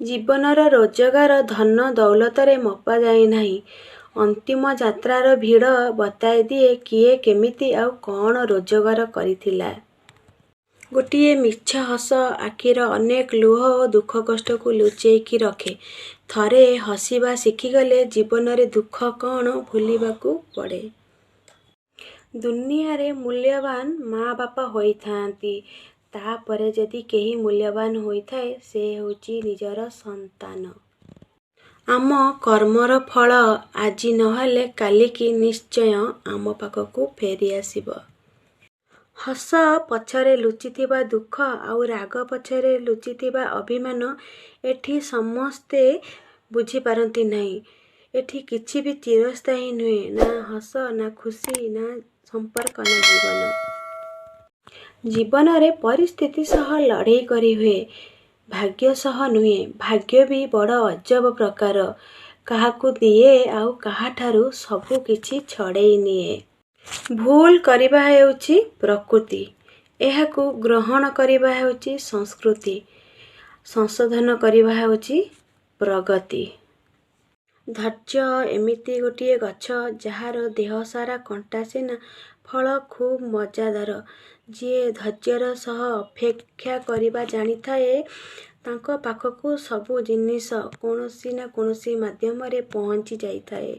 ଜୀବନର ରୋଜଗାର ଧନ ଦୌଲତରେ ମପାଯାଏ ନାହିଁ। ଅନ୍ତିମ ଯାତ୍ରାର ଭିଡ଼ ବତାଇଦିଏ କିଏ କେମିତି ଆଉ କ'ଣ ରୋଜଗାର କରିଥିଲା। ଗୋଟିଏ ମିଛ ହସ ଆଖିର ଅନେକ ଲୁହ ଓ ଦୁଃଖକଷ୍ଟକୁ ଲୁଚେଇକି ରଖେ। ଥରେ ହସିବା ଶିଖିଗଲେ ଜୀବନରେ ଦୁଃଖ କ'ଣ ଭୁଲିବାକୁ ପଡ଼େ। ଦୁନିଆରେ ମୂଲ୍ୟବାନ ମା' ବାପା ହୋଇଥାନ୍ତି, ତା'ପରେ ଯଦି କେହି ମୂଲ୍ୟବାନ ହୋଇଥାଏ, ସେ ହେଉଛି ନିଜର ସନ୍ତାନ। ଆମ କର୍ମର ଫଳ ଆଜି ନହେଲେ କାଲିକି ନିଶ୍ଚୟ ଆମ ପାଖକୁ ଫେରିଆସିବ। ହସ ପଛରେ ଲୁଚିଥିବା ଦୁଃଖ ଆଉ ରାଗ ପଛରେ ଲୁଚିଥିବା ଅଭିମାନ ଏଠି ସମସ୍ତେ ବୁଝିପାରନ୍ତି ନାହିଁ। ଏଠି କିଛି ବି ଚିରସ୍ଥାୟୀ ନୁହେଁ, ନା ହସ, ନା ଖୁସି, ନା ସମ୍ପର୍କ, ନା ଜୀବନ। ଜୀବନରେ ପରିସ୍ଥିତି ସହ ଲଢ଼େଇ କରିହୁଏ, ଭାଗ୍ୟ ସହ ନୁହେଁ। ଭାଗ୍ୟ ବି ବଡ଼ ଅଜବ ପ୍ରକାର, କାହାକୁ ଦିଏ ଆଉ କାହାଠାରୁ ସବୁ କିଛି ଛଡ଼େଇ ନିଏ। ଭୁଲ କରିବା ହେଉଛି ପ୍ରକୃତି, ଏହାକୁ ଗ୍ରହଣ କରିବା ହେଉଛି ସଂସ୍କୃତି, ସଂଶୋଧନ କରିବା ହେଉଛି ପ୍ରଗତି। ଧୈର୍ଯ୍ୟ ଏମିତି ଗୋଟିଏ ଗଛ, ଯାହାର ଦେହସାରା କଣ୍ଟା ସିନା, ଫଳ ଖୁବ୍ ମଜାଦାର। ଯିଏ ଧୈର୍ଯ୍ୟର ସହ ଅପେକ୍ଷା କରିବା ଜାଣିଥାଏ, ତାଙ୍କ ପାଖକୁ ସବୁ ଜିନିଷ କୌଣସି ନା କୌଣସି ମାଧ୍ୟମରେ ପହଞ୍ଚି ଯାଇଥାଏ।